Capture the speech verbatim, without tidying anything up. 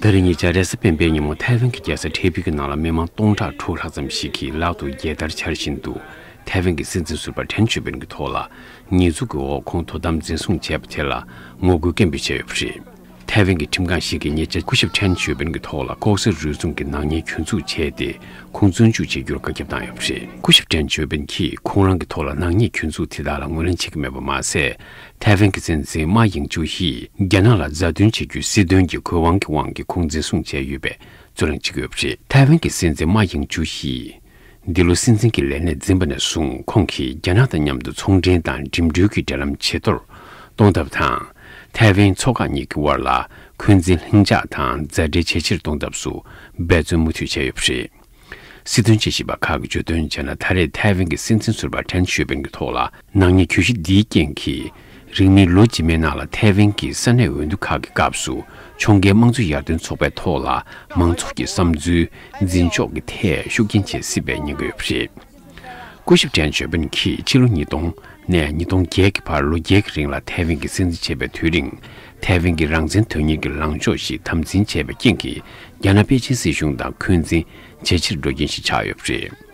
ད་རེས་ཉེ་ཆར་རེས་གཟའ་སྤེན་པའི་ཉིན་མོ་ཐའེ་ཝན་གྱི་རྒྱལ་ས་ཊེ་པེ་ཀྱི་ནང་ལ་མི་མང་སྟོང་ཕྲག་དྲུག་ལྷག་ཙམ་ཞིག་གིས་ལག་ཏུ་རྒྱལ་དར་འཕྱར་བཞིན་དུ་ཐའེ་ཝན་གྱི་སྲིད་འཛིན་ཟུར་པ་ཏྲེན་ཆོས་ཕིན་གྱི་ཐོག་ལ་ཉེས་འཛུགས་ཀྱི་འོག་ཁོང་དོ་དམ་འཛིན་བཟུང་བྱས་པ་དེ་ལ་ངོ་རྒོལ་སྐད་འབོད་བྱས་ཡོད་པ་རེད། ཐའེ་ཝན་གྱི་ཁྲིམས་ཁང་ཞིག་གིས་ཉེ་ཆར་སྐུ་ཞབས་ཏྲེན་ཆོས་ཕིན་གྱི་ཐོག་ལ་ལྐོག་ཟ་རུལ་སུངས་ཀྱི་ནག་ཉེས་གྱོད་འཛུགས་བྱས་ཏེ་ཁོང་བཙོན་འཇུག་བྱེད་རྒྱུར་བཀའ་ཁྱབ་བཏང་ཡོད་པ་རེད། སྐུ་ཞབས་ཏྲེན་ཆོས་ཕིན་གྱིས་ཁོང་རང་གི་ཐོག་ལ་ནག་ཉེས་གྱོད་འཛུགས་དེ་དག་ལ་ངོས་ལེན་བྱེད་ཀྱི་མེད་པ་མ་ཟད། ཐའེ་ཝན་གྱི་སྲིད་འཛིན་མཱ་ཡིང་ཅུ་ཡིས་རྒྱ་ནག་ལ་མཛའ་མཐུན་བྱེད་རྒྱུའི་སྲིད་དོན་གྱི་གོ་དབང་གི་དབང་གིས་ཁོང་འཛིན་བཟུང་བྱས་ཡོད་པའི་རྩོད་གླེང་བྱེད་ཀྱི་ཡོད་པ་རེད། ཐའེ་ཝན་གྱི་སྲིད་འཛིན་མཱ་ཡིང་ཅུ་ཡིས་འདི་ལོ་སྲིད་འཛིན་གྱི་ལས་གནས་འཛིན་པ་ནས་བཟུང་ཁོང་གིས་རྒྱ་ནག་དང་མཉམ་དུ་ཚོང་འབྲེལ་དང་འགྲིམ་འགྲུལ་གྱི་འབྲེལ་ལམ་ཇེ་མཐོར་གཏོང་ཐབས་དང་། ཐའེ་ཝན་མཚོ་འགག་གཉིས་ཀྱི་དབར་ལ་འཁོན་འཛིན་ལྷིང་འཇགས་དང་མཛའ་འབྲེལ་ཇེ་ཆེར་གཏོང་ཐབས་སུ་འབད་བརྩོན་མུ་མཐུད་བྱས་ཡོད་པ་རེད། སྲིད་དོན་དཔྱད་ཞིབ་པ་ཁག་གིས་བརྗོད་དོན་བྱས་ན། ད་རེས་ཐའེ་ཝན་གྱི་སྲིད་འཛིན་ཟུར་པ་ཏྲེན་ཆོས་ཕིན་གྱི་ཐོག་ལ་ནག་ཉེས་གྱོད་གཞི་འདིའི་རྐྱེན་གྱིས་རིང་མིན་ལོ་རྗེས་མའི་ནང་ལ་ཐའེ་ཝན་གྱི་ས་གནས་འོས་བསྡུ་ཁག་གི་སྐབས་སུ་ཕྱོགས་འགལ་དམངས་གཙོ་ཡར་ཐོན་ཚོགས་པའི་ཐོག་ལ་མང་ཚོགས་ཀྱི་བསམ་ཚུལ་འཛིན་ཕྱོགས་ཀྱི་ཐད་ཤུགས་རྐྱེན་བྱེད་སྲིད་པའི་ཉེན་ཁ་ཡོད་པ་རེད། སྐུ་ཞབས་ཏྲེན་ཆོས་ཕིན་གྱིས་ཕྱི་ལོ་ཉིས་སྟོང་ནས་ཉིས་སྟོང་བརྒྱད་ཀྱི་བར་ལོ་བརྒྱད་ཀྱི་རིང་ལ་ཐའེ་ཝན་གྱི་སྲིད་འཛིན་བྱས་པའི་དུས་རིང་། ཐའེ་ཝན་གྱི་རང་བཙན་དོན་གཉེར་གྱི་ལངས་ཕྱོགས་ཤིག་དམ་འཛིན་བྱས་པའི་རྐྱེན་གྱིས་རྒྱ་ནག་པེ་ཅིན་སྲིད་གཞུང་དང་འཁོན་འཛིན་ཇེ་ཆེར་འགྲོ་རྐྱེན་ཞིག་ཆགས་ཡོད་པ་རེད།